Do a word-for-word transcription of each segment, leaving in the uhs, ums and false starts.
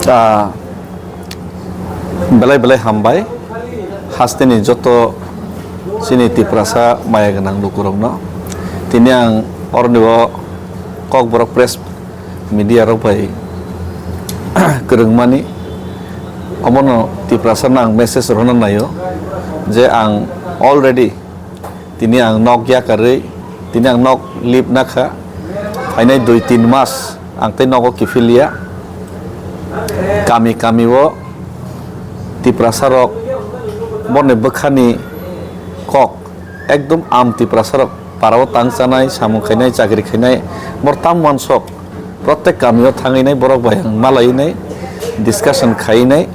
Ah, belai belai hambai hasteni joto chini Tiprasa maya gwnang lukurokno. Tini ang oroni o Kokborok press media rok bai kwrwngmani, omono Tiprasano ang message rwna naio je ang already tini ang nok yakarwi, tini ang nok lip nakha, phainai dui tin mas ang tei nogo kiphilya. Kami kami o Tiprasa rok borni bwkhani kok ekdom am Tiprasa rok parao tang chanai, samung khainai, chakri khainai, bor tam wansok protek kami o thangwi nai borok bai ang malai nai, discussion khai nai,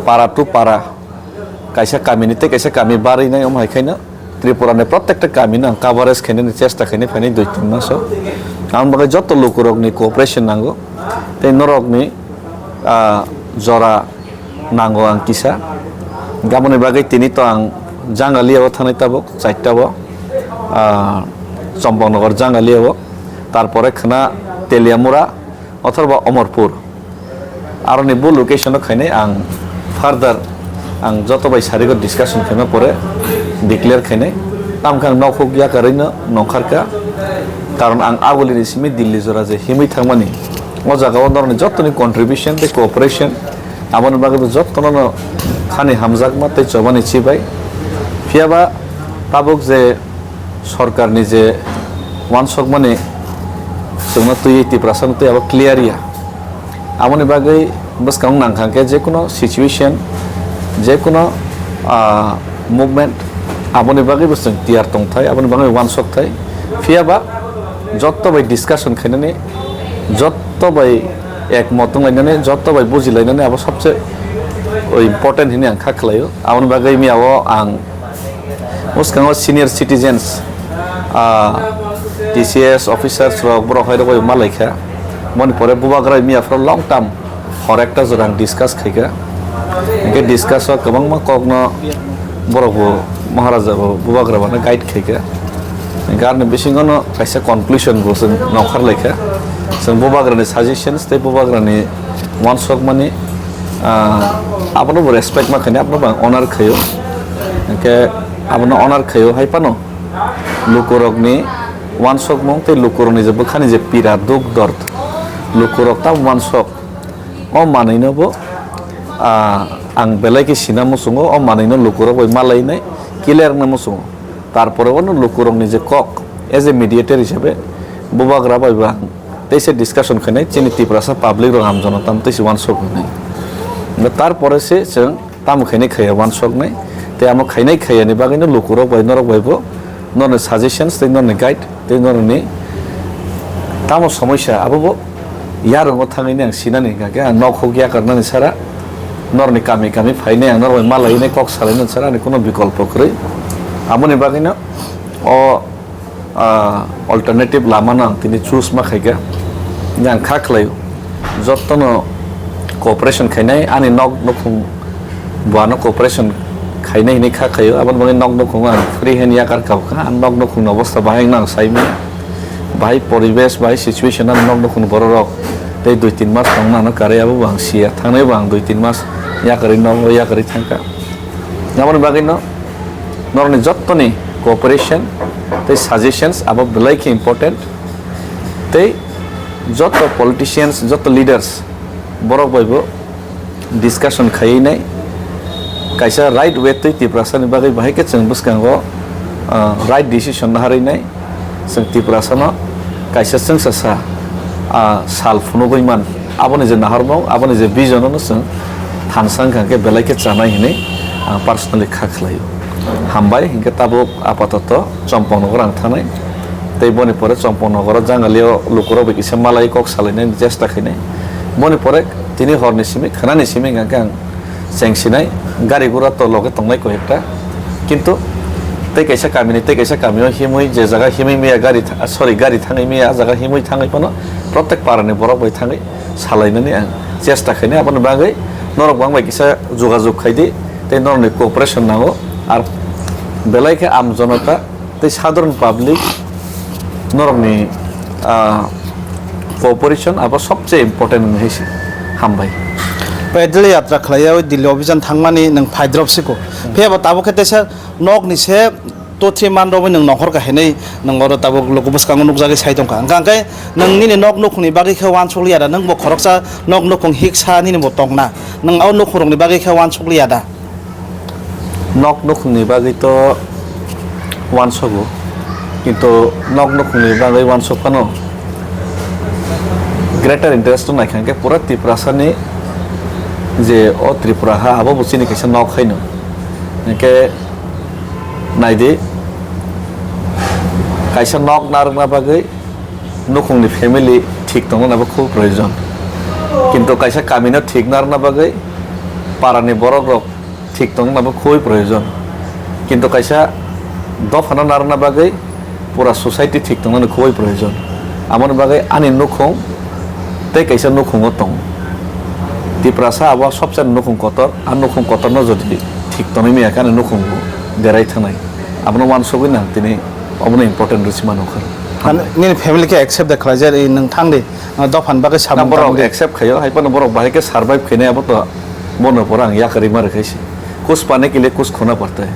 para to para, kaisa kami ni tei kaisa kami barwi nai, omo hai khaino Tripura ni protekta kami no ang coverage khainani chesta khainai phainai dui tin maso. Ang bagwi joto lukurokni cooperation nango tei norokni, ah, jora nango ang kisa. Aboni bagwi tini to ang Jangalia o thanai tabuk, chaita o, ah, Chompoknogor Jangalia o, tarpore khwna Teliamura, othoba Omorpur. Aroni bo location o khainai ang further ang joto bai sarigo discussion khaima pore declare khainai. Tamkhe ang nokhuk yakarwi no nongkharkha. Karon ang agulini simi Delhi jora je himwi thangmani, o jaga o norokni jotoni contribution tei cooperation, aboni bagwi bo jotono no khani hamjakma tei chobani chibai. Phiyaba tabuk je sorkarni je wansokmani chwngno twiwi Tiprasano twi abo clear ya. Aboni bagwi bwskango nangkha khe je kuno situation, je kuno, ah, movement, aboni bagwi bo chwng tiyar tongthai, aboni bagwi wansokthai. Phiyaba jotto bai discussion khainani, jotto bai ekmot wnglainani, jotto bai bujilainani abo sabse important hinwi ang kha khlaio. Aboni bagwi miyao ang bwskango senior citizens, ah, T C S officers rok, borok hai rok bai malaikha. Moni pore bubagra miya phoro long term hor ekta jora ang discuss khaikha. Hingke discuss o kwbangma kokno borok bo Maharaja bo bubagra bano guide khaikha. Hingke aroni bisingo no kaisa conclusion bo chwng nongkhar laikha. Chwng bubagrani suggestions tei bubagrani wansokmani, ah, abono bo respect ma khainai, abono bo ang honor khaio. Hingke abono honor khaio hai phano lukurokni wansokmung tei lukurokni je bwkhani je pira, duk dort, lukurok tamo wansok, o manwino bo, ah, ang belai khe sina muchungo, o manwino lukurok bai malainai, clear wngna muchungo. Tarpore bono lukurokni je kok, as a mediator hisabe, bubagra bai bo ang teisa discussion khainai, chini Tiprasa public rok hamjakno tamo teisa wansok hwnwi. Tarpore se chwng tamo khainai khaiya wansoknai, tei amo khainai khaiyani bagwino lukurok bai norok bai bo norni suggestions tei norni guide tei norni tamo somosya abo bo yarwngo thangwini ang sinani hwnkha khe ang nok huk yakarnani sara, norni kami kami phainai ang norok bai malainai kok salainani sara ani kuno bikolpo kwrwi. Aboni bagwino o ah, alternative lama no ang tini choose ma khaikha. Hingke ang kha khlaio, jotono cooperation khainai, ani nok nukhung bo ano cooperation khainai hinui kha khlaio. Aboni bagwi nok nukhung ang free hand yakar kha, ang nok nukhung ni obostha bahai wngno ang sai manya, bahai poribesh, bahai situation ani nok nukhung ni borok rok tei dui tin mas tongna ano karwi, abo bo ang siya, thangnai bo ang dui tin mas yakarwi nok yakarwi thangkha. Aboni bagwi no norokni jottoni cooperation tei suggestions abo belai khe important. Tei joto politicians, joto leaders borok bai bo discussion khaiwi nai kaisa right way twi Tiprasani bagwi bahai khe chwng bwskango, ah, right decision naharwi nai. Chwng Tiprasano kaisa chwngsa sa, ah, sal phunugwi man, aboni je naharmung, aboni je vision-o no chwng thansa wngkha khe belai khe chanai hinwi ang personally kha khlaio. Hambai hinkhe tabuk apatoto Chompong nogor ang thanai. Tei boni pore Chompong nogoro Jangalio lukurok bai kisa malai kok salainani chesta khainai. Boni pore tini horni simi, khwnani simi hingkha khe ang chengsinai, gari gura to loge tongnai koi ekta. Kintu tei kaisa kamini tei kaisa kamio himwi je jaga himwi maya gari tha-, sorry, gari thangwi maya, ah jaga himwi thangwi phano protek parani borok bai thangwi salainani ang chesta khainai. Aboni bagwi norok bo ang bai kisa jogajog khaidi tei norokni cooperation nango. Ar belai khe am jonota tei sadharon public norokni, ah, cooperation abo sobse important wngwi hai se. Hambai. Paidal yatra khlaiwi Delhi obhijan thangmani nwng phaidrop siko. Phiya bo tabuk khe teisa nokni se two three month rogwi nwng nongkhor kahinwi nwng oro tabuk luku bwskango nukjagwi sai tongkha. Hwnkha hwnkhe nwng nini nok nukhungni bagwi khe uansukliya da, nwng bo khoroksa nok nukhung hiksa nini bo tongna. Nwng o nukhungrokni bagwi khe uansukliya da? Nok nukhungni bagwi to uansugo, kintu nok nukhungni bagwi uansuk phano greater interest no naikha hwnkhe pura Tiprasani je o Tripura ha abo bo chini kaisa nok haino. Hwnkhe naidi, kaisa nok narwkna bagwi nukhungni family thik tongna bo khub proyojon. Kintu kaisa kamino thik narwkna bagwi parani borokrok thik tongna bo khubui proyojon. Kintu kaisa dophano narwkna bagwi pura society thik tongna khubui proyojon. Amoni bagwi ani nukhung tei kaisa nukhungo tongo. Tiprasa abo sobse nukhung kotor, a nukhung kotorno jodi thik tonwi maya khe ani nukhung bo derai thanai. Abono uansugwi nang tini obono important rw se mano khe. Mane, nini family khe accept da khlai je, "Ei, nwng thang di, ah, dophani bagwi Na sabung borok tang di." Accept khaio, hai phano borok bahai khe survive khainai, abo to bono pora ang yakarwi ma rwkhaisi. Kus pane ke liye kus khona padta hai.